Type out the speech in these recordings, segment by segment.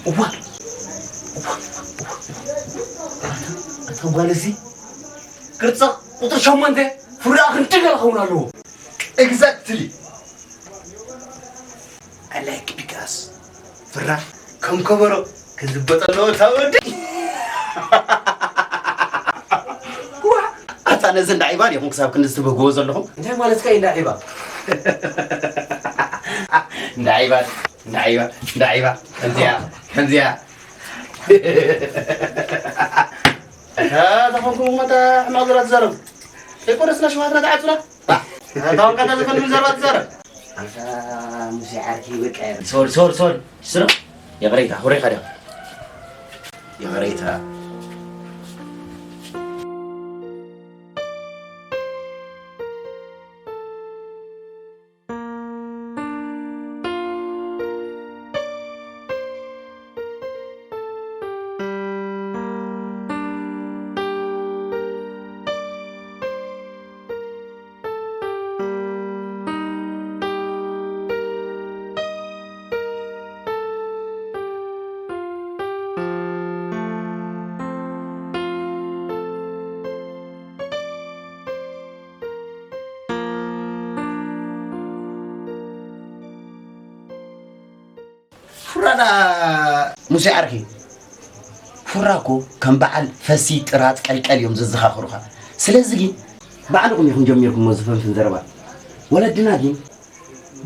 እዋ፣ እዋ፣ እዋ፣ እዋ። ኣታ፣ ኣታ ጓል እዚ ቅርጻ ቁጥሪ ሸሞንተ ፍርኣ ክንዲ ገለ ክኸውን ኣለዎ። Exactly. I like because ፍራ ከም ከበሮ ክዝበጥ ኣለዎ እታ ወዲ። ዋ፣ ኣታ ነዚ እንዳ ዒባ ዲኹም ክሳብ ክንዲ ዝትበግዎ ዘለኹም? እንታይ ማለትካ እዩ እንዳ ዒባ? እንዳ ዒባ፣ እንዳ ዒባ፣ እንዳ ዒባ። ከምዚኣ፣ ከምዚኣ። እታ ተኾንኩም እሞ እታ ሕማቕ ዘረባ ትዛረቡ። ከይኮነስ ንኣሕዋትና ትዓጹና። እታ ወንካታ ዝፈልም ዘረባ ትዛረብ። ኣንታ ሙሴ ዓርኪ በቃ። ሶሪ፣ ሶሪ፣ ሶሪ። ስኖ፣ ይቕሬታ፣ ሁሬ ኸዳ። ይቕሬታ። ፉራ ደኣ ሙሴ ዓርኪ፣ ፉራ እኮ ከም በዓል ፈሲ ጥራጥ ቀልቀል እዮም ዘዘኻኽሩኻ። ስለዚ ግን ባዕልኹም ኢኹም ጀሚርኩሞ ዝፈንፍን ዘረባ። ወለድና ግን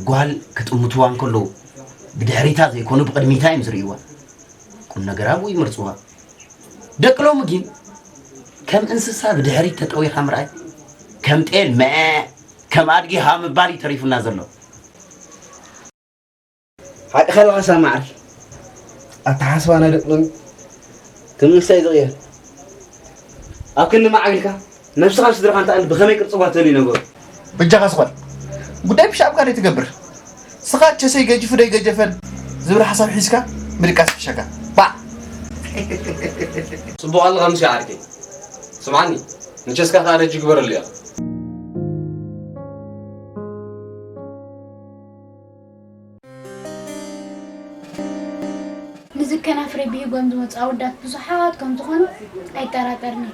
ጓል ክጥምትዋ እንከለዉ ብድሕሪታ ዘይኮኑ ብቕድሚታ እዮም ዝርእይዋ። ቁም ነገር ኣብኡ ይመርጽዋ። ደቂ ሎሚ ግን ከም እንስሳ ብድሕሪት ተጠዊኻ ምርኣይ፣ ከም ጤል መ፣ ከም ኣድጊ ሃ ምባል እዩ ተሪፉና ዘሎ። ሓቅኻ ኣለኻ ሳሚ ዓርኪ። ኣተሓሳስባ ናይ ደቂ ሎሚ ከም እንስሳ እዩ ዝቕየር። ኣብ ክንዲ ማዕቢልካ ነብስኻን ስድራኻን ትኣሊ ብኸመይ ቅርጺ ጓል ትደልዩ ነገሩ? በጃኻ ስቕ በል። ጉዳይ ፒሻፕካ ደይ ትገብር። ስኻ ቸሰይ ገጅፉ ደይ ገጀፈን ዝብል ሓሳብ ሒዝካ ምድቃስ ይሕሸካ። ባዕ! ጽቡቕ ኣለኻ ሙሴ ዓርከይ። ስምዓኒ፣ ንቸስካ ከኣ ረጂ ግበረሉ ኢኻ። ንዝከናፍረ ብሂጎም ዝመጹ ኣወዳት ብዙሓት ከም ዝኾኑ ኣይጠራጠርን'የ።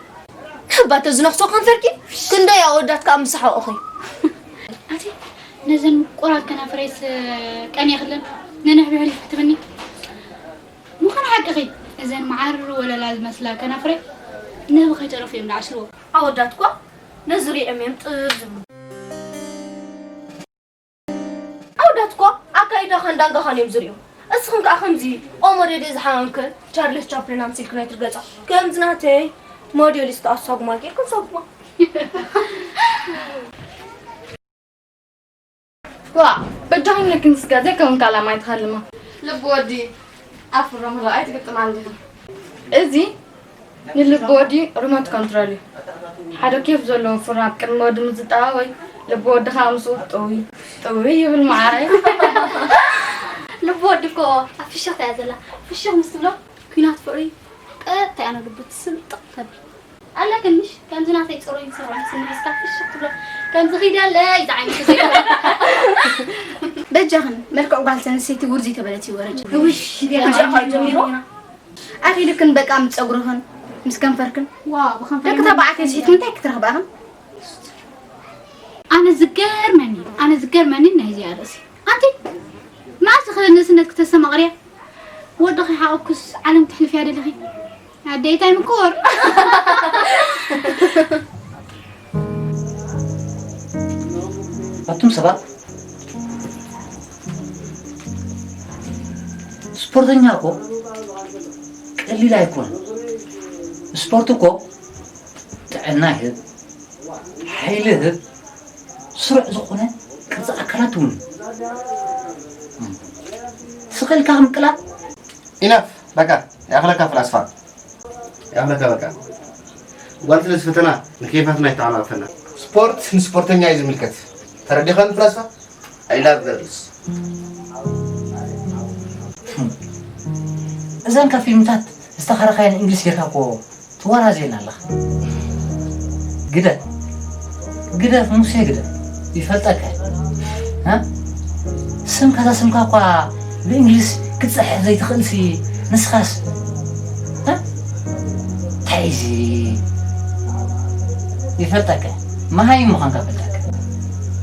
እባ ተዝነኽሶ ከንፈርኪ፣ ክንደይ ኣወዳት ከኣ ምስ ሰሓቑኺ። ኣቲ፣ ነዘን ምቁራት ከናፍረይስ ቀንየኽለን፣ ንንሕብሕል ክትብኒ። ምዃኑ ሓቅኺ፣ እዘን መዓር ወለላ ዝመስላ ከናፍረይ ንህቢ ከይተረፉ እዮም ዝዓሽልዎ። ኣወዳት እኳ ነዚ ሪኦም እዮም ጥብ ዝብሉ። ኣወዳት እኮ ኣካይዳኻን ዳንጋኻን እዮም ዝርእዩ። እስኽን ከኣ ከምዚ ኦሞዴዴ ዝሓመምክን ቻርልስ ቻፕሊን ኣምሲልክን ኣይትርገጻ። ከምዚ ናተይ ሞዴሊስት ኣሳጉማ ጌርክን ሳጉማ። ዋ፣ በጃኺን ነክን ስጋ ዘይከውን ካላ ማይ ትኸልማ። ልቢ ወዲ ኣፍሮ ምሎ ኣይትግጥማ እንዲኺ። እዚ ንልቢ ወዲ ሪሞት ኮንትሮል እዩ። ሓደ ኬፍ ዘለዎ ፍርናብ ቅድሚ ወዲ ምስ ዝጠዋወይ፣ ልቢ ወዲ ኸኣ ምስኡ ጥውይ ጥውይ ይብል መዓረይ። ልቢ ወዲ እኮ ኣብ ፍሽኽታ እያ ዘላ። ፍሽኽ ምስ ትብሎ፣ ኲናት ፍቕሪ ቀጥታ እያ ናብ ልቡ ትስንጥቕ ተብል። ኣለክን ምሽ፣ ከምዚ ናተይ ጽሩይን ስሩዕን ስኒ ሒዝካ ፍሽኽ ትብሎ። ከምዚ ኺደለይ ዝዓይነቱ ዘይኮነ። በጃኽን፣ መልክዕ ጓል ተንስተይቲ ውርዚ ተበለት እዩ ወረጃ። ውሽ፣ እዚኣ ጀሚሩ። ኣኺልክን በቃ ምስ ጸጉርኽን ምስ ከንፈርክን። ዋው፣ ብኸንፈር ደቂ ተባዕትዮ ስሒትኩም እንታይ ክትረኽባኽን? ኣነ ዝገርመኒ፣ ኣነ ዝገርመኒ ናይዚኣ ርእሲ። ኣንቲ መዓስ ኢኺ ንእስነት ክተስተማቕርያ? ወዲ ከይሓቐኩስ ዓለም ትሕልፍያ ደለኺ? ኣደይ ታይ ምቁር። ኣቱም ሰባት፣ ስፖርተኛ እኮ ቀሊል ኣይኮነን። ስፖርት እኮ ጥዕና ይህብ፣ ሓይሊ ይህብ፣ ስሩዕ ዝኾነ ቅርጺ ኣካላት እውን። ስቕ ኢልካ ምቅላዕ። ኢናፍ፣ በቃ፣ ይኣኽለካ ፍላስፋ። ይኣኽለካ በቃ። ጓል ስለ ዝፈተና ንኬፋትና ይተዓናቕፈና። ስፖርት ንስፖርተኛ እዩ ዝምልከት። ተረዲኻኒ ፍላስፋ? I love girls። እዘን ካብ ፊልምታት ዝተኸረኻየን እንግሊዝ ጌርካ እኮ ትወራዘየና ኣለኻ። ግደፍ፣ ግደፍ ሙሴ ግደፍ፣ ይፈልጠካ እየ። እ? ስምካ፣ እዛ ስምካ እኳ ብእንግሊዝ ክትጽሕፍ ዘይትኽእልሲ፣ ንስኻስ እንታይ እዚ? ይፈልጠካ፣ መሃይም ምዃንካ ይፈልጠካ።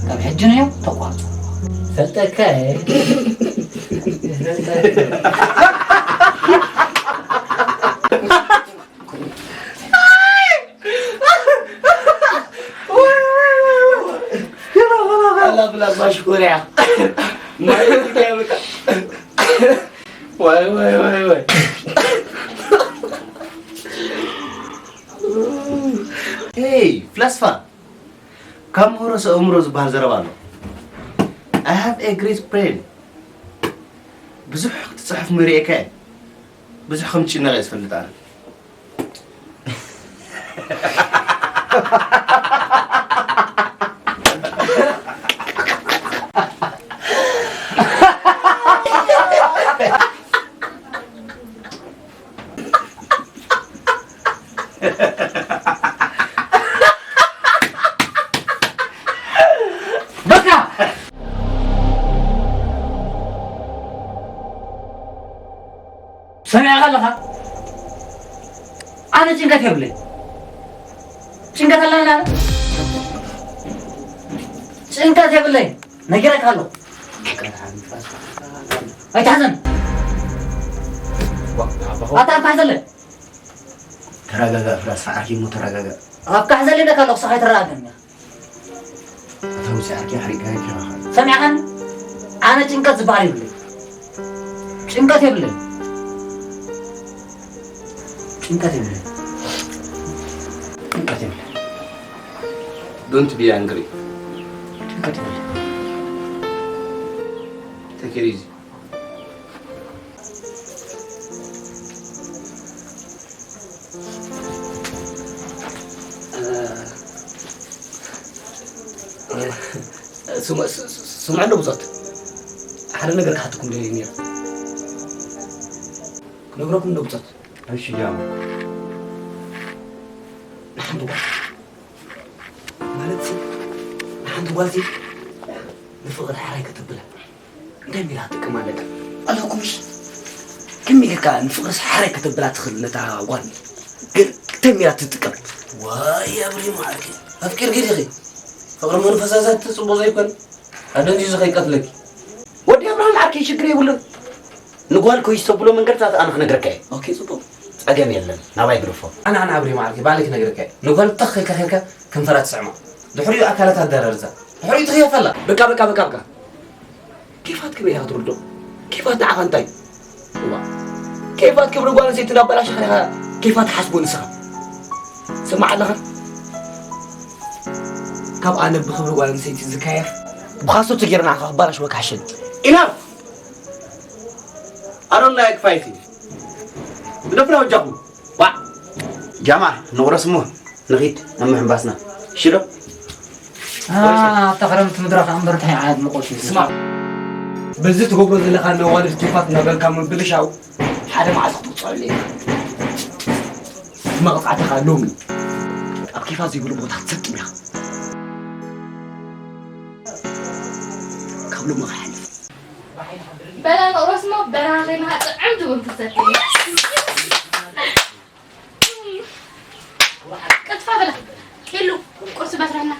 ካብ ሕጂ ንዮ ተቋርጾ። ይፈልጠካ እየ። ይፈልጠካ። Ala bla mashkuria. Mai dia beta. Wai wai wai wai. Hey, ፍላስፋ፣ ካብ ምህሮ ሰብ እምሮ ዝበሃል ዘረባ ኣሎ። I have a great brain. ብዙሕ ክትፅሕፍ ምርኤካ እየ። ብዙሕ ከም ትጭነቕ እየ ዝፈልጥ ኣነ። በቃ ሰሚዕካ ኣለኻ? ኣነ ጭንቀት የብለይ። ጭንቀት ኣለና ኣለ። ጭንቀት የብለይ። ነጊረካ ኣለኹ። ኣይትሓዘን። ኣታ ኣታ ሓዘለይ። ተረጋጋእ ፍላስፋ ዓርኪ እሞ ተረጋጋእ። ኣብ ካሕዘለይ ኢለካ ኣለኹ፣ ንስኻ ኣይትረጋገን ኢኻ። እታ ውፅእ ዓርኪ ሓሪቅካ ይከራኸር። ሰሚዕካኒ? ኣነ ጭንቀት ዝበሃል የብለይ። ጭንቀት የብለይ። ጭንቀት የብለይ። ጭንቀት የብለይ። Don't be angry. ጭንቀት የብለይ። Take it easy. ስምዑ እንዶ ብጾት፣ ሓደ ነገር ክሓተኩም ደልየ ነይረ። ክነግረኩም እንዶ ብጾት። እሺ ጃማ። ንሓንቲ ጓል ማለት ሲ ንሓንቲ ጓል ሲ ንፍቕሪ ሕራይ ከተብላ እንታይ ሜላ ትጥቀም ኣለካ? ኣለኩምሽ ከመይ ጌርካ ንፍቕርስ ሓራይ ከተብላ ትኽእል ነታ ጓል? ግን እንታይ ሜላ ትጥቀም? ዋይ ኣብሪ ማዕርኪ ኣፍቂርኪ ዲኺ? ፍቕሪ መንፈሳሳት ጽቡቕ ዘይኮን ኣደንዚዙ ከይቀትለኪ። ወዲ ኣብርሃም ዓርከይ ሽግር የብሉን። ንጓል ኮይሽ ተብሎ መንገድታት ኣነ ክነግረካ እየ። ኦኬ ጽቡቕ። ጸገም የለን ናባይ ግደፎ። ኣነ ኣነ ኣብሪ ማዕርኪ ባዕለይ ክነግረካ እየ። ንጓል ተኽ ኢልካ ኸይድካ ከንፈራ ትስዕማ። ድሕሪኡ ኣካላት ኣደራርዛ። ድሕሪኡ ትኽየፈላ። በቃ በቃ በቃ በቃ። ኬፋት ከመይ ኢኻ ትርድኦ? ኬፋት ንዓኻ እንታይ? እዋ ኬፋት ክብሪ ጓል ኣንስተይቲ እንዳበላሸኻ ኢኻ ኬፋት ሓስቦ ንስኻ። ስማዕ ኣለኻ? ካብ ኣነ ብክብሪ ጓል ኣንስተይቲ ዝካየፍ ብኻሶት ገይረ ንዓኻ ክባላሽወካ ሓሸኒ። ኢናፍ! ኣሮና ክፋይቲ ግደፉና በጃኹም። ዋዕ! ጃማ ንቑረስ እሞ ንኺድ ናብ ምሕንባስና። እሺ ዶ? ኣብታ ክረምቲ ምድራ ከዓ እምበር እንታይ ዓይነት ሙቐት እዩ? ስማ፣ በዚ ትገብሮ ዘለኻ ነዋልድ ኬፋት እናበልካ ምብልሻው ሓደ መዓልቲ ክትቕፅዐሉ ኢኻ። መቕፃዕትኻ ሎሚ ኣብ ኬፋት ዘይብሉ ቦታ ክትሰጥም ኢኻ። ካብ ሎሚ ከይሓልፍ። በላ ንቑረስ እሞ በረኻ ከይንኻ ጥዕምቲ ቡን ክትሰቲ። ቀልጥፋ በላ። ሄሉ ቁርሲ በስረና።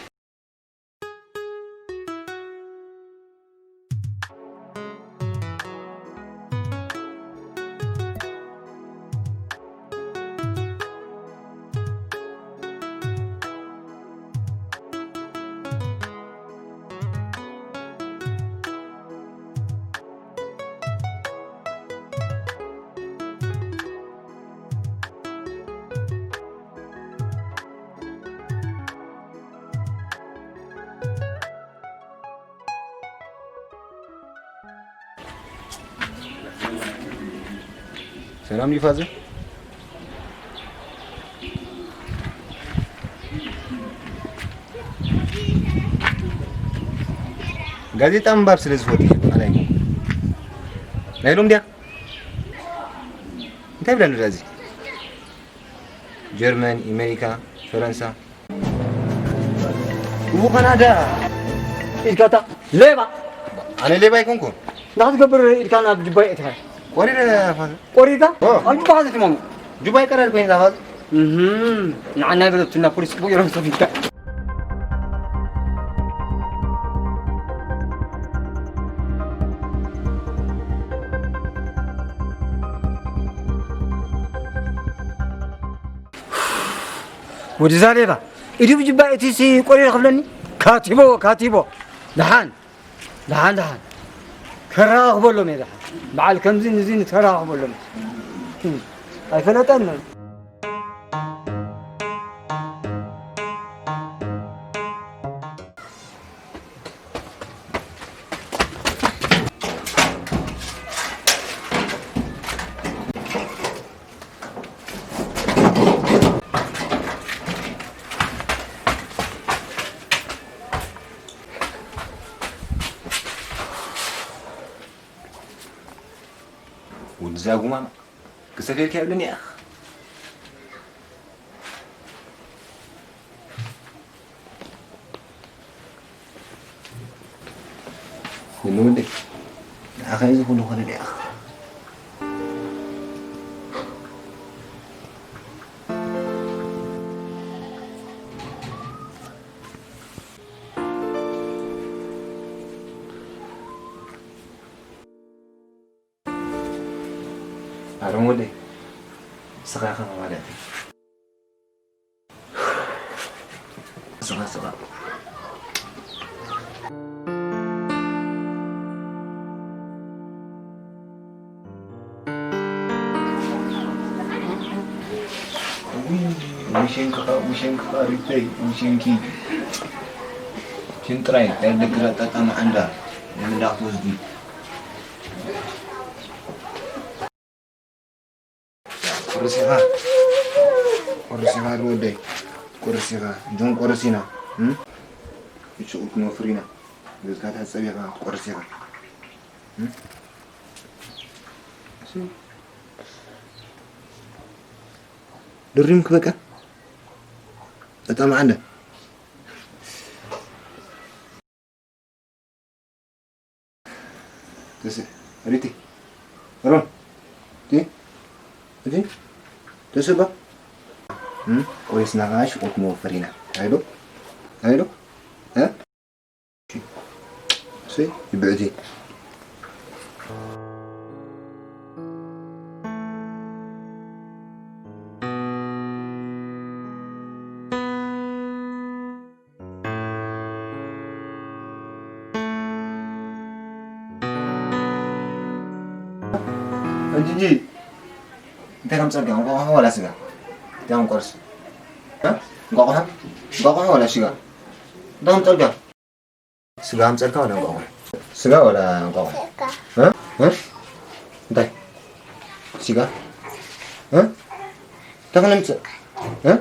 ሰላም ድዩ ፋዘር? ጋዜጣ ምንባብ ስለ ዝፈቱ እዩ። ኣነ ኣይኮንኩን። ናይ ሎም ድያ? እንታይ ብላ ንዳ እዚ? ጀርመን፣ ኣሜሪካ፣ ፈረንሳ። እሞ ካናዳ ኢድካ እታ ሌባ። ኣነ ሌባ ኣይኮንኩን። ንኽትገብር ኢድካ ናብ ጅባይ እትኻ። ቆሪረ ፋዘር። ቆሪርካ? ኦ። ኣብ ጁባ ከ ዘይትማሙ? ጁባ ይቀራል ኮይና ፋዘር። እህም። ንዓና ይበለቱና ፖሊስ ጽቡቅ ገይሮም ሰፊካ። ወዲ ዛሌባ፣ ኢዱ ብጅባ እቲ ሲ ቆሪረ ክብለኒ? ካቲቦ፣ ካቲቦ። ደሓን፣ ደሓን፣ ደሓን። ከራኽበሎም እየ ደሓን። በዓል ከምዚ ንዚ ንተራኽበሎም። ኣይፈለጠን። ወዲ ዛጉማማ፣ ክሰፌልካ ይብለኒ ኢኻ። ኩሉ ወደይ፣ ንዓኻ እዩ ዝኹሉ ኾነ ዲኣኻ። ኣረም ወደይ፣ ስኻ ኢኻ መማልእቲ። ስኻ፣ ስኻ። ውሸንክኻ፣ ውሸንክኻ ሪተይ፣ ውሸንኪ። ሽን ጥራይ፣ ናይ ደገ ጣጣ መዓንዳ፣ ንምንዳ ክትወስዲ። ቁርስ ኢኻ፣ ቁርስ ኢኻ ወደይ፣ ቁርስ ኢኻ። እዞም ቁርስ ኢና፣ እም? እሱ ክንወፍር ኢና። ገዝካ ትሕጸብ ኢኻ፣ ቁርስ ኢኻ። እም? ድሪምክ በቃ። በጣም ኣለ። ተሰ-፣ ሪቲ፣ ሮን፣ ቲ፣ እቲ፣ ተሰባ፣ እም፣ ቆይስና ኸዓ ሽቁት መወፈር ኢና። ኣይዶ? ኣይዶ? እ? እሰይ፣ ይብዕቲ። ሕጂ እንታይ ከምፀልካ? እንቋቑሖ ዋላ ስጋ? እንታይ ከም ቆርስ? እ? እንቋቑሖ? እንቋቑሖ ዋላ ስጋ? እንታይ ከምፀልካ? ስጋ ኣምፀልካ ዋላ እንቋቑሖ? ስጋ ዋላ እንቋቑሖ? እ? እ? እንታይ? ስጋ? እ? እንታይ ክነምፅእ? እ?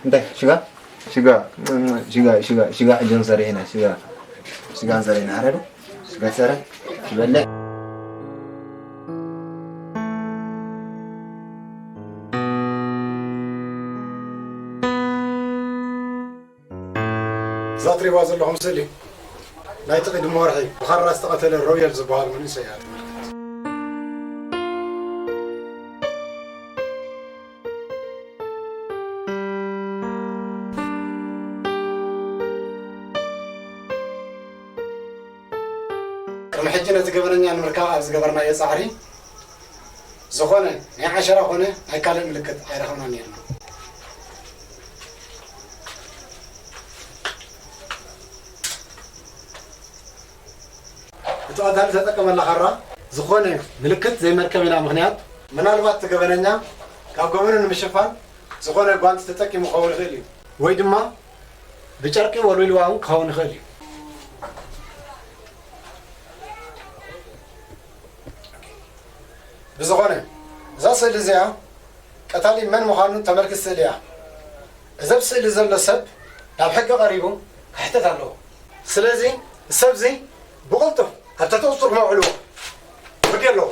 እንታይ? ሽጋ? ሽጋ፣ ሽጋ፣ ሽጋ፣ ሽጋ፣ ሕጂ ንሰርሕ ኢና፣ ሽጋ። ሽጋ ንሰርሕ ኢና፣ ኣረ ዶ? ሽጋ ትሰርሕ? ትበልዕ? እዛ ትሪእዋ ዘለኹም ስእሊ፣ ናይቲ ቅድሚ ወርሒ ብኻራ ዝተቐተለ ሮቤል ዝበሃል መንእሰይ እያ ተመልክት። ቅድሚ ሕጂ ነቲ ገበነኛ ንምርካብ ኣብ ዝገበርናዮ ጻዕሪ፣ ዝኾነ ናይ ዓሸራ ኾነ ናይ ካልእ ምልክት ኣይረኸብናን ነይርና። እቲ ቀታሊ ዝተጠቀመላ ካራ ዝኾነ ምልክት ዘይመርከበና ምኽንያት፣ ምናልባት እቲ ገበነኛ ካብ ገበኑ ንምሽፋን ዝኾነ ጓንቲ ተጠቂሙ ክኸውን ይኽእል እዩ፣ ወይ ድማ ብጨርቂ ወልዊልዋ እውን ክኸውን ይኽእል እዩ። ብዝኾነ፣ እዛ ስእሊ እዚኣ ቀታሊ መን ምዃኑ ተመልክት ስእሊ እያ። እዚ ኣብ ስእሊ ዘሎ ሰብ ናብ ሕጊ ቀሪቡ ክሕተት ኣለዎ። ስለዚ፣ እዚ ሰብ እዚ ብቕልጡፍ ኣብ ትሕቲ ቁጽጥር ክነውዕልዎ ወዲ ኣለኹ።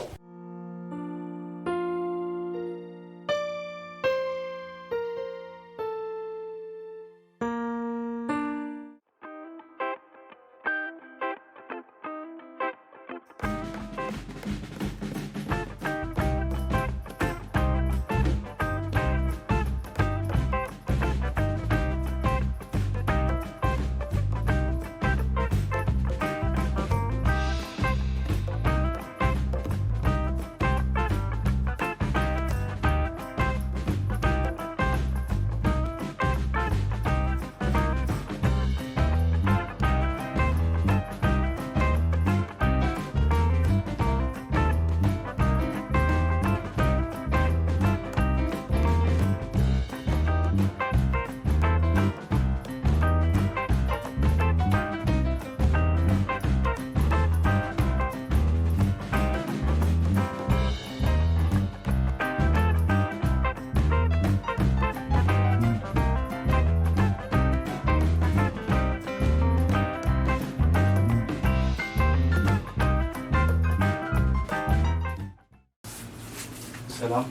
ሰላም።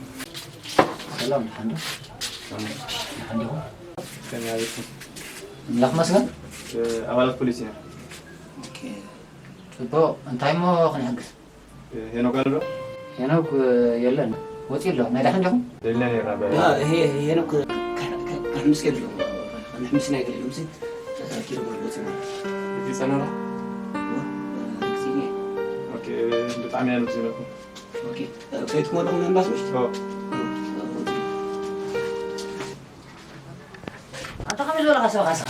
ሰላም፣ ደሓን ዶ? ደሓን ዲኹም? ከመይ ኣለኩም? ኣምላኽ ይመስገን። እ፣ ኣባላት ፖሊስ ኢና። ኦኬ። ጽቡቕ። እንታይ እሞ ክንሕግዝ? እ፣ ሄኖክ ኣሎ ዶ? ሄኖክ፣ እ፣ የለን። ወጺኡ ኣሎ። ናይ ደሓን ዲኹም? ደሊና ነይርና ብ- ያ፣ ሄ-፣ ሄኖክ ከ-፣ ከ-፣ ከሕምስ ከይዱ ኣሎ። ከሕምስ ናይ ገለ ምሲ ተኪሩ ወጺኡ። እቲ ጸናራ? ዋ፣ ርግጽኛ። ኦኬ፣ ብጣዕሚ እየ ነብሲ ነኩም። ኦኬ፣ ከይድኩም ኣለኹም ምናልባት ምሽ? ኦ። ኣንታ ከመይ ዝበልካ ሰብ ካስኻ?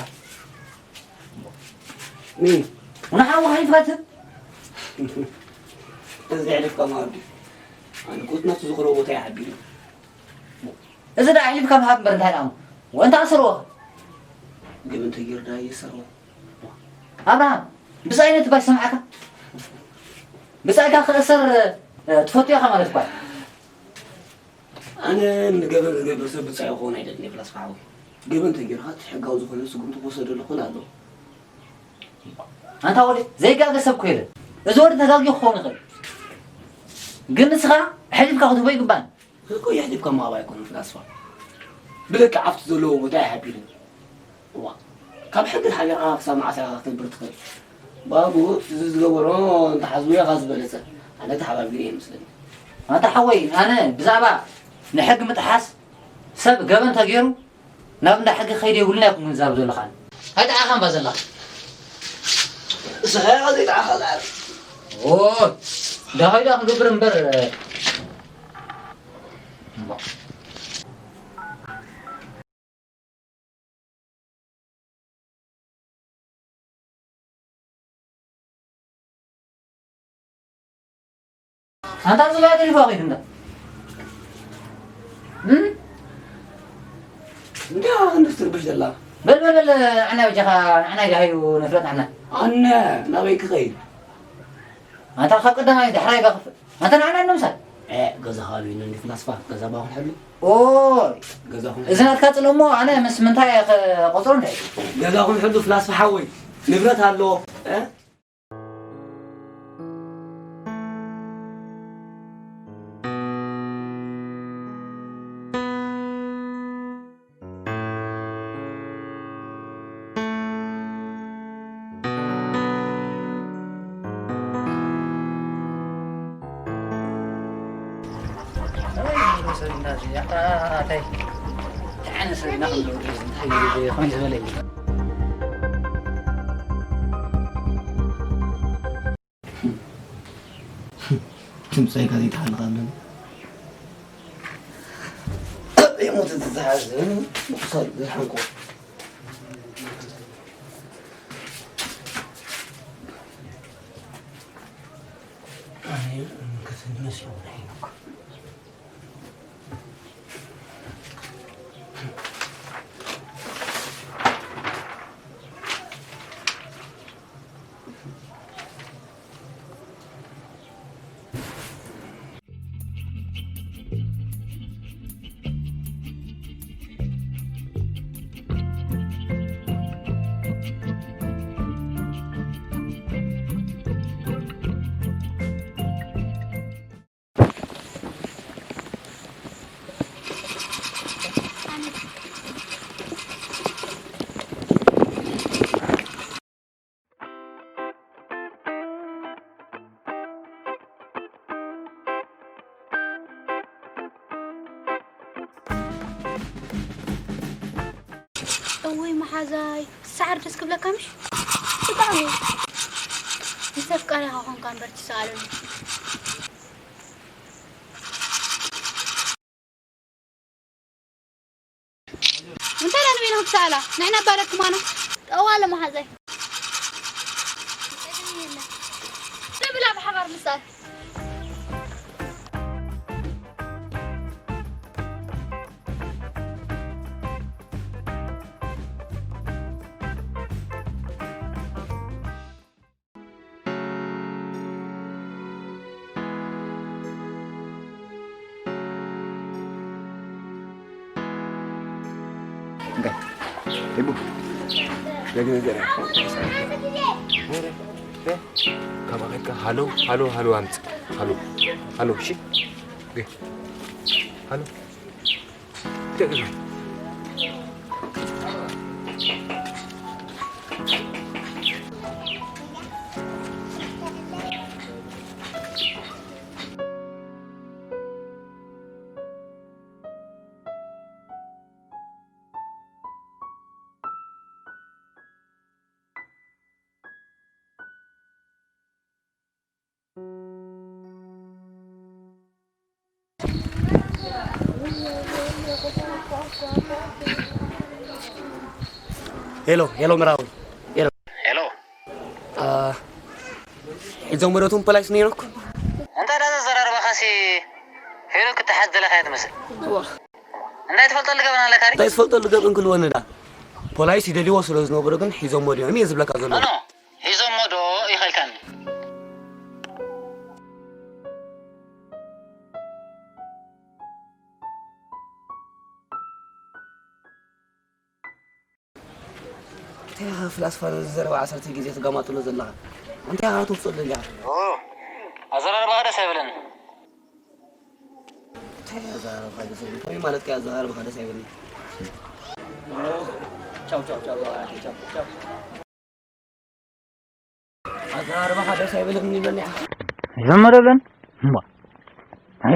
ምን? ንሓው ሓሊፍካ ትህብ? እዚ ኣሕሊፍካ ምሃብ ድዩ? ኣነ ኮት ናቱ ዝኽሮ ቦታ ይሓቢሩ። እዚ ደኣ ኣሕሊፍካ ምሃብ እምበር እንታይ ደኣ እሞ? ወእንታ ኣሰርዎ? ገበን ተገይሩ ደኣ እየሰርዎ። ኣብርሃም፣ ብዛይ ነቲ ባይ ሰምዓካ? ብዛይካ ክእሰር፣ እ፣ ትፈቱ ኢኻ ማለት እኳ። ኣነ ንገበን ዝገብር ሰብ ብጻይ ክኸውን ኣይደልን እየ፣ ፍላስፋ ሓወይ። ገበን ተገይርካ እቲ ሕጋዊ ዝኾነ ስጉምቲ ክወሰደሉ ክኽእል ኣለዎ። ኣንታ ወዲ፣ ዘይጋገ ሰብ እኮ የለን። እዚ ወዲ ተጋግዩ ክኸውን ይኽእል። ግን ንስኻ ኣሕሊፍካ ክትህቦ ይግባን። እኮ የሕሊፍካ ምሃብ ኣይኮነን ፍላስፋ። ብልክዕ ኣብቲ ዘለዎ ቦታ ይሓቢሩ። እዋ፣ ካብ ሕጊ ተሓቢርካ ክሳብ መዓስ ኢኻ ክትነብር ትኽእል? ባቡ፣ እዚ ዝገበሮ እንተሓዝዎ ኢኻ ዝበለጸ። ኣነ ተሓባቢሩ እየ መስለኒ። ኣንታ ሓወይ፣ ኣነ ብዛዕባ ንሕጊ ምጥሓስ ሰብ ገበን ተገይሩ ናብ እንዳ ሕጊ ከይደ የብሉን ኣይኮንኩን ዝዛረብ ዘለኹ ኣነ። ኣይጠዓኻን እባ ዘለኻ። ንስኻ ኢኻ ዘይጠዓኻ ዝዓርፍ። ኦይ፣ ደሃይ ደኣ ክንገብር እምበር፣ እምባ። ኣንታ ጽባሕ ተሪፋ ኸይድ እንዳ። እም? እንዳ ክንድስ ትርብሽ ዘላ። በል፣ በል፣ በል፣ ንዕና በጃኻ፣ ንዕና ይድሃዩ ንፍለጥ ንዕና። ኣነ ናበይ ክኸይድ? ኣንታ ካብ ቀዳማይ ዳሕራይ ባኽፍ-፣ ኣንታ ንዓና ንምሳል። ኤ፣ ገዛ ከባቢ እንዲ ፍላስፋ፣ ገዛ ባኹን ሕሉ። ኦይ፣ ገዛ ኹን እዚ ናትካ ጽልእ እሞ ኣነ ምስ ምንታይ እየ ክቆጽሮ እንድዒ? ገዛ ኹን ሕሉ ፍላስፋ ሓወይ፣ ንብረት ኣሎ። እ? ትምጻይ ጋዜጣ ሓልኻ ኣለና። የሞት ዝሓዝ ምቁሳል ዝሓንቆ። ኣነ ከተንስ ይሆናል። እውይ መሓዛይ፣ ሳዕሪ ደስ ክብለካ ምሽ? ብጣዕሚ። ምስ ኣፍቃሪኻ ኾንካ እምበር ትሰኣለሉ። እንታይ ደኣ ንበይንኹም ትሰኣላ? ንሕና እባ ደክማና። ጠዋለ መሓዛይ። ብላ ብሓባር ምሳል። ካባኻ ሃሎ ሃሎ ሃሎ ኣምጽእ። ሃሎ ሃሎ። እሺ። Halo. ሄሎ፣ ሄሎ፣ ምራዊ። ሄሎ። ሄሎ። አ፣ ሒዞም ወደቱም ፖላይስ ነይሩኩ? እንታይ ዳ ዘዘራርባኻሲ? ሄሎ ክትሓዝ ዘለኻ እያ ትመስል። እዋ። እንታይ ትፈልጠሉ ገበን ኣለካ ሪ? እንታይ ትፈልጠሉ ገበን ክልወኒ ዳ? ፖላይስ ይደልይዎ ስለ ዝነበሩ ግን ሒዞም ወዲኦም እየ ዝብለካ ዘለኹ። ኖ፣ ኖ። ሒዞሞ ዶ ኢኸልካኒ? እንታይ ኢኻ ፍላስፋ ነዚ ዘረባ ዓሰርተ ግዜ ትጋማጥሎ ዘለኻ? እንታይ ኢኻ ተውፅእ ደሊኻ? ኦ፣ ኣዘራርባኻ ደስ ኣይበለኒ። እንታይ ኣዘራርባኻ ደስ ኣይበለኒ? ከመይ ማለት ከ ኣዘራርባኻ ደስ ኣይበለኒ? ቻው፣ ቻው፣ ቻው፣ ቻው፣ ቻው፣ ቻው። ኣዘራርባኻ ደስ ኣይበለኒ ይብለኒ ኢኻ። ዝም በለን እምባ። ኣይ፣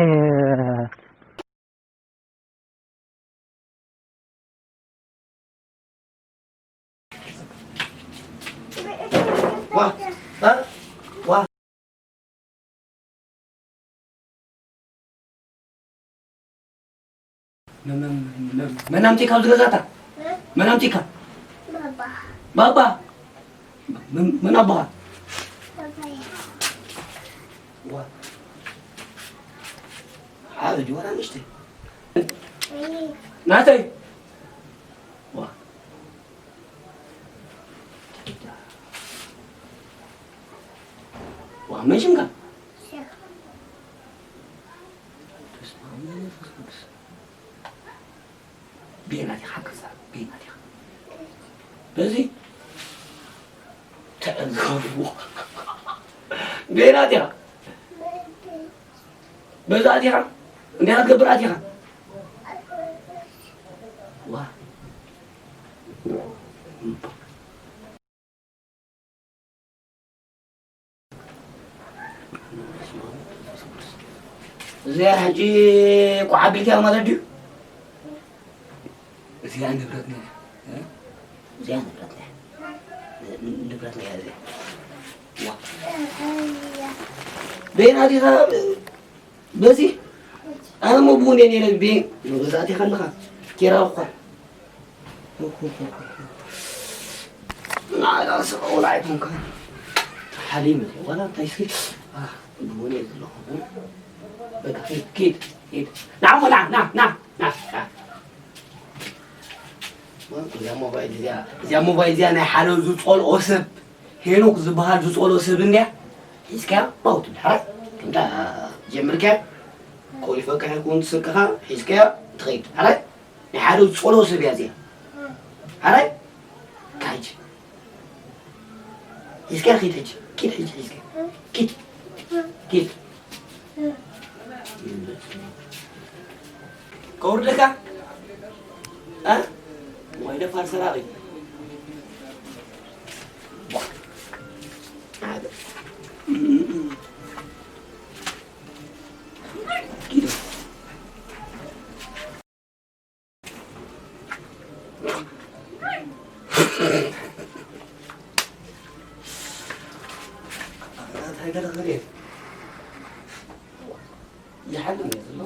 ዋ፣ እ? ዋ። መ-፣ መ-፣ መ-፣ መን ኣምጺእካ ኣብዚ ገዛታ? መን ኣምጺእካ? ባባ። ባባ? መ-፣ መን ኣቦኻ? ባባያ። ዋ። ዓቢ ድዩ ዋላ ንእሽተይ? እኔ። ናተይ? ዋ። ዋ፣ መን ሽምካ? ሸክ። በስመ ኣብ ወወልድ ወመንፈስ ቅዱስ። ቤና ዲኻ ገዛ? ቤና ዲኻ? በዚ ተዕዘቡ። ቤና ዲኻ? በዛ ዲኻ? እንታይ ክትገብር ኣቲኻ? ዋ። እዚኣ ሕጂ ቋዕ ኣቢልካያ ማለት ድዩ? እዚኣ ንብረትና እያ። እ? እዚኣ ንብረትና እያ። ን-፣ ንብረትና እያ እዚኣ። ዋ። በይና ዲኻ በዚ? ኣነ እሞ ብውን እየ ነይረ፣ ቤ-፣ ንገዛእቲ ከለኻ ኬራ እኳ። ናዕላ ስቕ ወላ ኣይኮንካ። ሓሊም እየ፣ ዋላ እንታይ እስኪ፣ አ፣ ብውን እየ ዘለኹ። በቃ፣ ኪድ፣ ኪድ፣ ኪድ። ና እሞ፣ ና፣ ና፣ ና፣ ና፣ ና። እዚኣ ሞባይል እዚኣ፣ እዚኣ ሞባይል እዚኣ ናይ ሓደ ዝጸልኦ ሰብ፣ ሄኖክ ዝበሃል ዝጸልኦ ሰብ እንድያ። ሒዝካያ ባው ትብል። ሓራይ፣ ከምታ ጀምርካያ፣ ኮሊፈካ ይኹን ስቅኻ ሒዝካያ ትኸይድ። ሓራይ፣ ናይ ሓደ ዝጸልኦ ሰብ እያ እዚኣ። ሓራይ፣ ካጅ። ሒዝካያ ኪድ ሕጂ። ኪድ ሕጂ ሒዝካያ። ኪድ። ኪድ። ከውርደካ? እ? ወይ ደፋር ሰራቒ። ዋ። ሓደ። ኪድ። ይሓልም እዩ ዘሎ።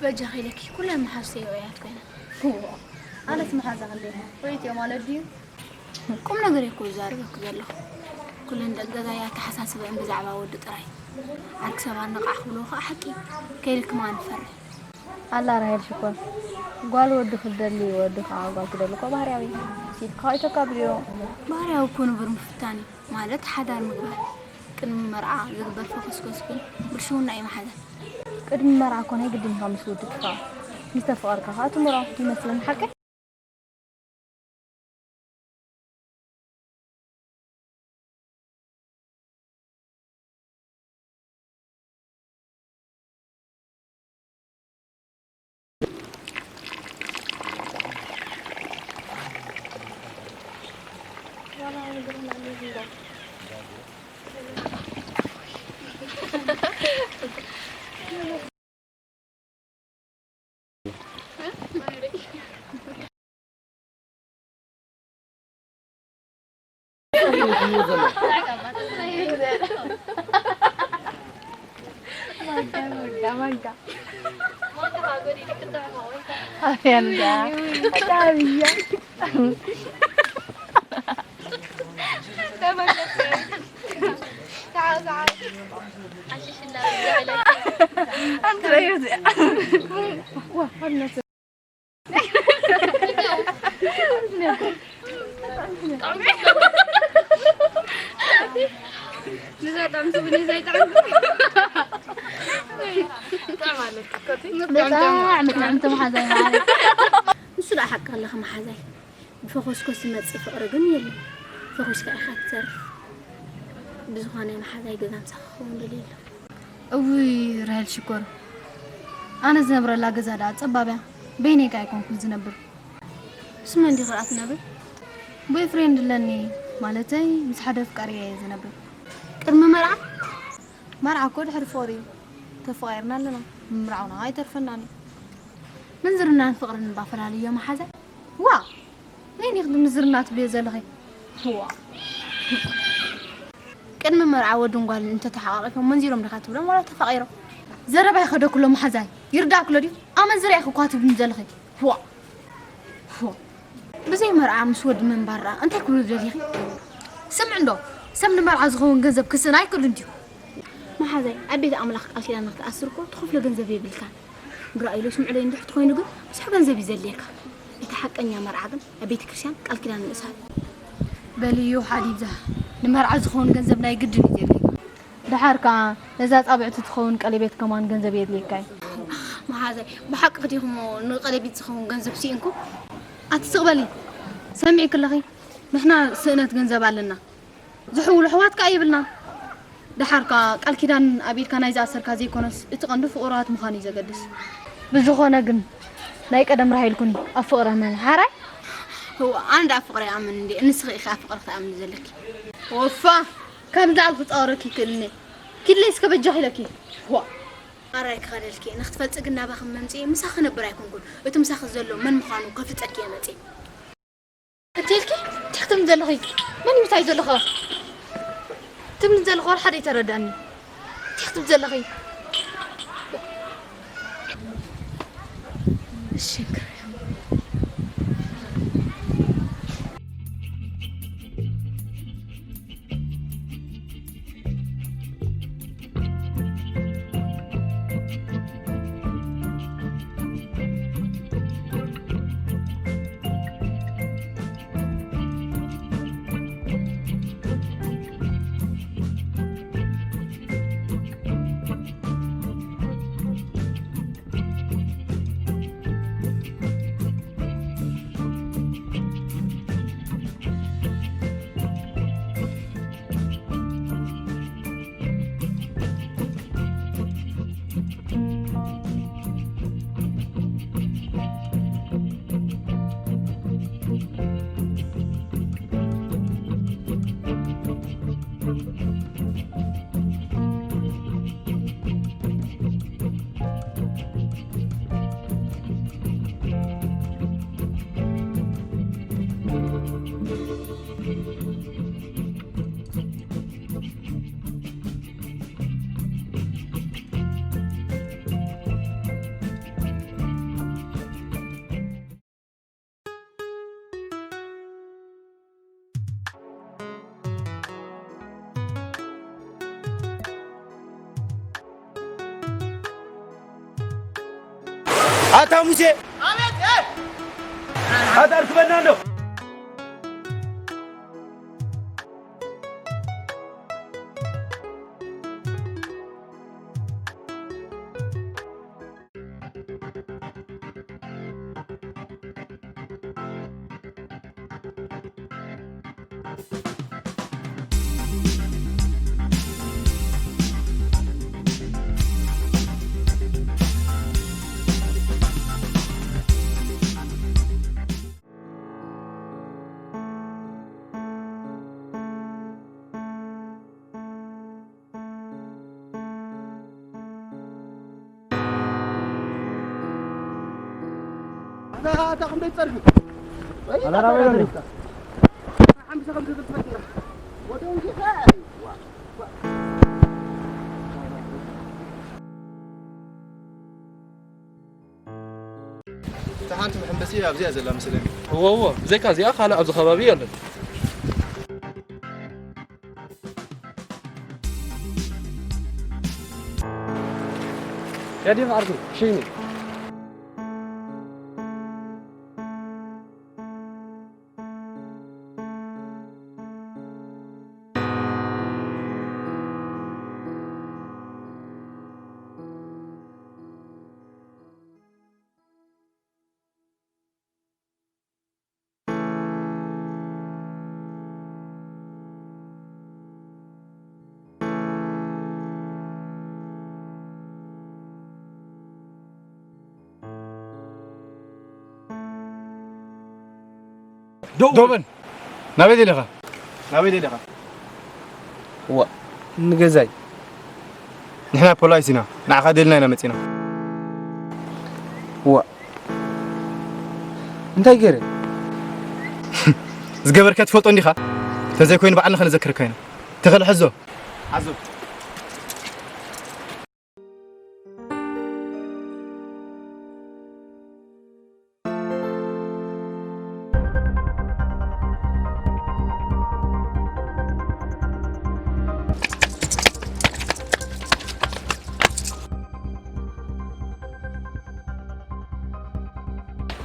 በጃኺ ኢለኪ ኩለን መሓዙተይ ውዑያት ኮይነን። ኣነስ መሓዛ ክንደይ ርእይትዮ ማለት ድዩ? ቁም ነገር እኮ ዝዛረበኪ ዘለኹ። ኩለን ደቂ ገዛይ ኣተሓሳስበአን ብዛዕባ ወዲ ጥራይ። ዓርኪ ሰባት ንቓዕ ክብልዎ ከዓ ሓቂ ከይልክማ ንፈርሕ። ኣላ ራሄል ሽኮር፣ ጓል ወዲ ክደሊ፣ ወዲ ከዓ ጓል ክደሊ እኮ ባህርያዊ። ሲልካ ከይተካብድዮ። ባህርያዊ እኮ ንቡር ምፍታን እዩ። ማለት ሓዳር ምግባር። ቅድሚ መርዓ ዝግበር ፈኮስኮስ ግን ብልሽውና እዩ መሓዛ። ቅድሚ መርዓ እኮ ናይ ግድን ኢኻ ምስ ወዲ ትፋቐር። ምስ ተፈቐርካ ከዓ ትምሮ ይመስለኒ፣ ሓቀይ? ብጣዕሚ ጥዕምቲ መሓዛይ ማለት። ንሱ ደኣ ሓቂ ኣለኺ መሓዛይ። ብፈኾስኮስ ዝመጽእ ፍቕሪ ግን የለን። ፈኾስካ ኢኻ ትተርፍ። ብዝኾነ መሓዛይ ገዛ ምሳኺ ክኸውን ደልየ ኣለኹ። እውይ ራሄል ሽኮር፣ ኣነ ዝነብረላ ገዛ ደኣ ጸባብ እያ። በይነይ ከኣ ኣይኮንኩን ዝነብር። ምስ መን ዲኺ ደኣ ትነብሪ? ቦይፍሬንድ ኣለኒ፣ ማለተይ ምስ ሓደ ኣፍቃሪየ እየ ዝነብር። ቅድሚ መርዓ? መርዓ እኮ ድሕሪ ፍቕሪ እዩ። ተፈቓቒርና ኣለና። ምምርዓውና ኣይተርፈናን እዩ። ምንዝርናን ፍቕርን እባ ፈላልዮ መሓዛይ። ዋእ! ነይኒ ክትምዝርና ትብልዮ ዘለኺ? ዋእ! ቅድሚ መርዓ ወድን ጓልን እንተተሓቓቒፎም መንዚሮም ዲኻ ትብሎም ዋላ ተፋቒሮም? ዘረባ ይኸደኩ ኣሎ መሓዛይ። ይርዳእኩ ኣሎ ድዩ? ኣመንዝራ ኢኺ እኳ ትብልኒ ዘለኺ። ዋእ! ዋእ! ብዘይ መርዓ ምስ ወዲ ምንባር ደኣ እንታይ ክብሉ ደሊኺ? ስምዒ እንዶ፣ ሰብ ንመርዓ ዝኸውን ገንዘብ ክስእን ኣይክእሉን ድዩ? መሓዛይ፣ ኣብ ቤት ኣምላኽ ቃል ኪዳን ንክትኣስር እኮ ትኸፍሎ ገንዘብ የብልካን። ግራ ኢሉ ስምዕለይ እንድሕር ተኾይኑ ግን ብዙሕ ገንዘብ እዩ ዘድልየካ። እቲ ሓቀኛ መርዓ ግን ኣብ ቤተ ክርስቲያን ቃል ኪዳን ምእሳር። በልዩ ሓደ ይብዛሕ፣ ንመርዓ ዝኸውን ገንዘብ ናይ ግድን እዩ ዘድልየካ። ደሓር ከኣ ነዛ ጻብዕቲ ትኸውን ቀለቤት ከማን ገንዘብ የድልየካ እዩ። መሓዛይ፣ ብሓቂ ዲኹሞ ንቀለቤት ዝኸውን ገንዘብ ስኢንኩም? ኣቲ ስቕ በሊ፣ ሰሚዕኪ ኣለኺ? ንሕና ስእነት ገንዘብ ኣለና። ዝሕውሉ ኣሕዋት ከኣ የብልናን። ደሓር ከኣ ቃል ኪዳን ኣብ ኢድካ ናይ ዝኣሰርካ ዘይኮነስ፣ እቲ ቀንዲ ፍቑራት ምዃን እዩ ዘገድስ። ብዝኾነ ግን፣ ናይ ቀደም ራሄል ኩኒ፣ ኣብ ፍቕሪ እመኒ። ሓራይ? እዋ፣ ኣነ ደኣ ኣብ ፍቕሪ ይኣምን እንድየ፣ ንስኺ ኢኺ ኣብ ፍቕሪ ክትኣምኒ ዘለኪ። ወፋ፣ ከምዚ ኣልኩ ጸወረኪ ይክእልኒ። ኪድለይ እስከ በጃኺ ኢለኪ። ዋ። ኣራይ ክኸደልኪ፣ ንክትፈልጢ ግን ናባኺ መምጽኢ ምሳኺ ክነብር ኣይኮንኩን። እቲ ምሳኺ ዘሎ መን ምዃኑ ከፍልጠኪ እየ መጽየ። እንታይ ኢልኪ? እንታይ ክትብሊ ዘለኺ? መን እዩ ምሳይ ዘሎ ኸ? ትብሊ ዘለኺ ዋላ ሓደ ኣይተረድኣኒ። እንታይ ክትብሊ ዘለኺ? እሺ፣ እንክርዮ። ኣታ ሙሴ! ኣታ ኣርክበና ኣሎ። ኣታ ኣታ ክንደይ ትጸርፊ? ኣታ ኣታ ኣታ ኣታ ሓምሳ ከም ትብል ትፈትና። ወደ ውንጌታ። እታ ሓንቲ መሐንበሲ ኣብዚኣ ዘላ መስለኒ። እወ፣ እወ፣ ብዘይካ እዚኣ ካልእ ኣብዚ ከባቢ የለን። ቀዲም ዓርኩ፣ ሽይኒ። ደው በል። ናበይ ደሊኻ? ናበይ ደሊኻ? ዋ፣ ንገዛይ። ንሕና ፖላይስ ኢና። ንዓኻ ደልና ኢና መጺና። ዋ፣ እንታይ ገይረ? ዝገበርከ ትፈልጦ እንዲኻ? ተዘይኮይኑ ባዕልና ከነዘክረካ ኢና። ተኸለ ሕዞ። ሓዞ።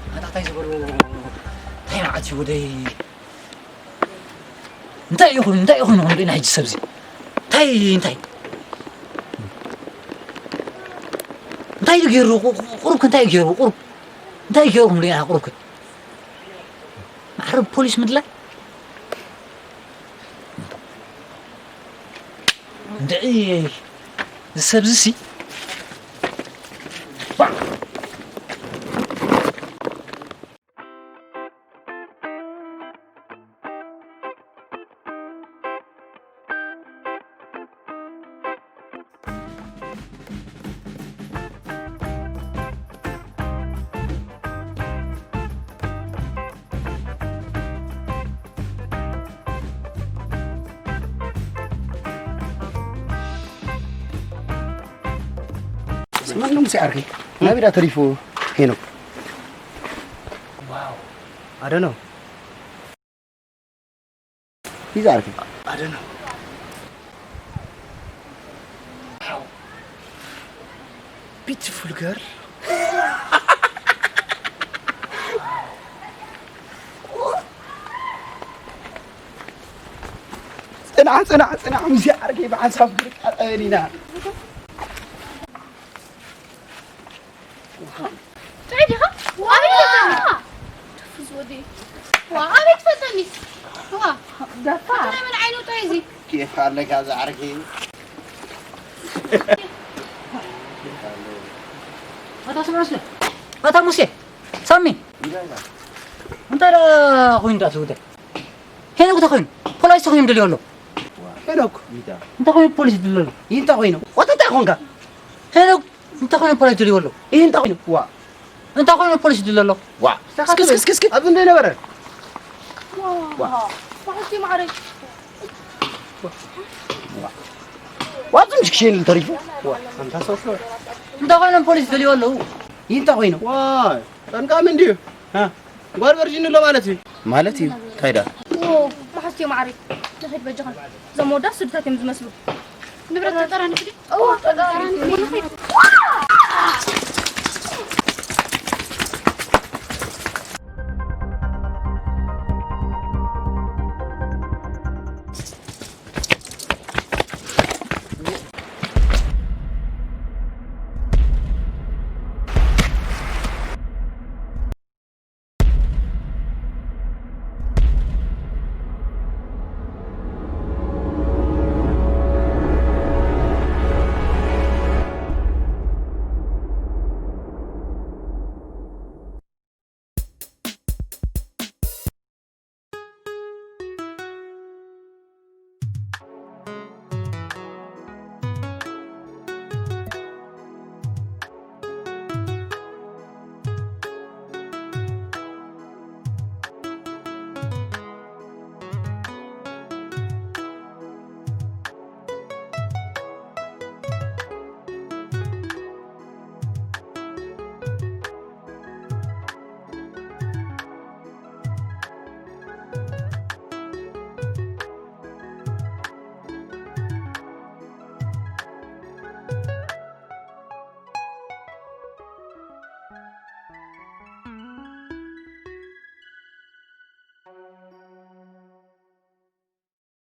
ኣታ እንታይ ዝበሉ፣ እንታይ መዓት እዩ ወደይ? እንታይ ይኹን፣ እንታይ ይኹን፣ ይኹን፣ ሪእና ሕጂ ሰብዚ። እንታይ፣ እንታይ? እንታይ እዩ ገይሩ? ቁ-፣ ቁ-፣ ቁሩብከ እንታይ እዩ ገይሩ? ቁሩብ እንታይ እዩ ገይሩ? ሪእና ቁሩብከ። ማዕረ ፖሊስ ምድላይ? እንድዒ፣ እዚ ሰብዚ ሲ። ማን ነው ሙሴ ዓርከይ? ናበይ ዳ ተሪፉ ሄኖክ? ዋው፣ I don't know። ሂዛ ዓርከይ። I don't know። How beautiful girl። ጽናዕ፣ ጽናዕ፣ ጽናዕ፣ ሙሴ ዓርከይ ብሓንሳብ ክንቃጸል ኢና። ጥዑይ ዲኻ? ኣበይ ትፈልጠኒ? ደፍዝ ወዲ። ዋ፣ ኣበይ ትፈልጠኒ? ዋ፣ ደፋር። ናይ መን ዓይኑ ጥዑይ እዚ? ኬፍ ኣለካ ዝዓርከይ። ኣታ ስምዑ እስከ። ኣታ ሙሴ፣ ሳሚ። እንታይ ደኣ ኮይኑ ደኣ ትውደ? ሄኖክ እንታይ ኮይኑ? ፖሊስ እንታይ ኮይኑ ደልዩ ኣሎ? ሄኖክ። እንታይ ኮይኑ ፖሊስ ደልዩ ኣሎ? እንታይ ኮይኑ? ወታ እንታይ ኮንካ? ሄኖክ እንታይ ኮይኑ ፖሊስ ደልዩ ኣሎ? እንታይ ኮይኑ? ዋ። እንታይ ኮይኑ ፖሊስ ደልዩ ኣሎ? ዋ። እስኪ፣ እስኪ፣ እስኪ፣ እስኪ። ኣብዚ እንታይ ነበረ? ዋ። ዋ። ማዕረይ። ዋብዚ ምሽ ክሸይን ተሪፉ። ዋ፣ ኣንታ ሰው ሰው። እንታይ ኮይኖም ፖሊስ ደልዩ ኣለዉ? እንታይ ኮይኑ? ዋ፣ ጠንቃሚ እንድዩ። ሃ? ጓል ቨርጂን ኣሎ ማለት እዩ። ማለት እዩ። እንታይ ደኣ? ኦ፣ መሓዝቲ ማዕረይ። ንኸይድ በጃኹም። እዞም መወዳት ስድታት እዮም ዝመስሉ። ንብረት ተጠራኒ ክዲ? ኦ፣ ተጠራኒ ክዲ። ንኸይድ። ዋ!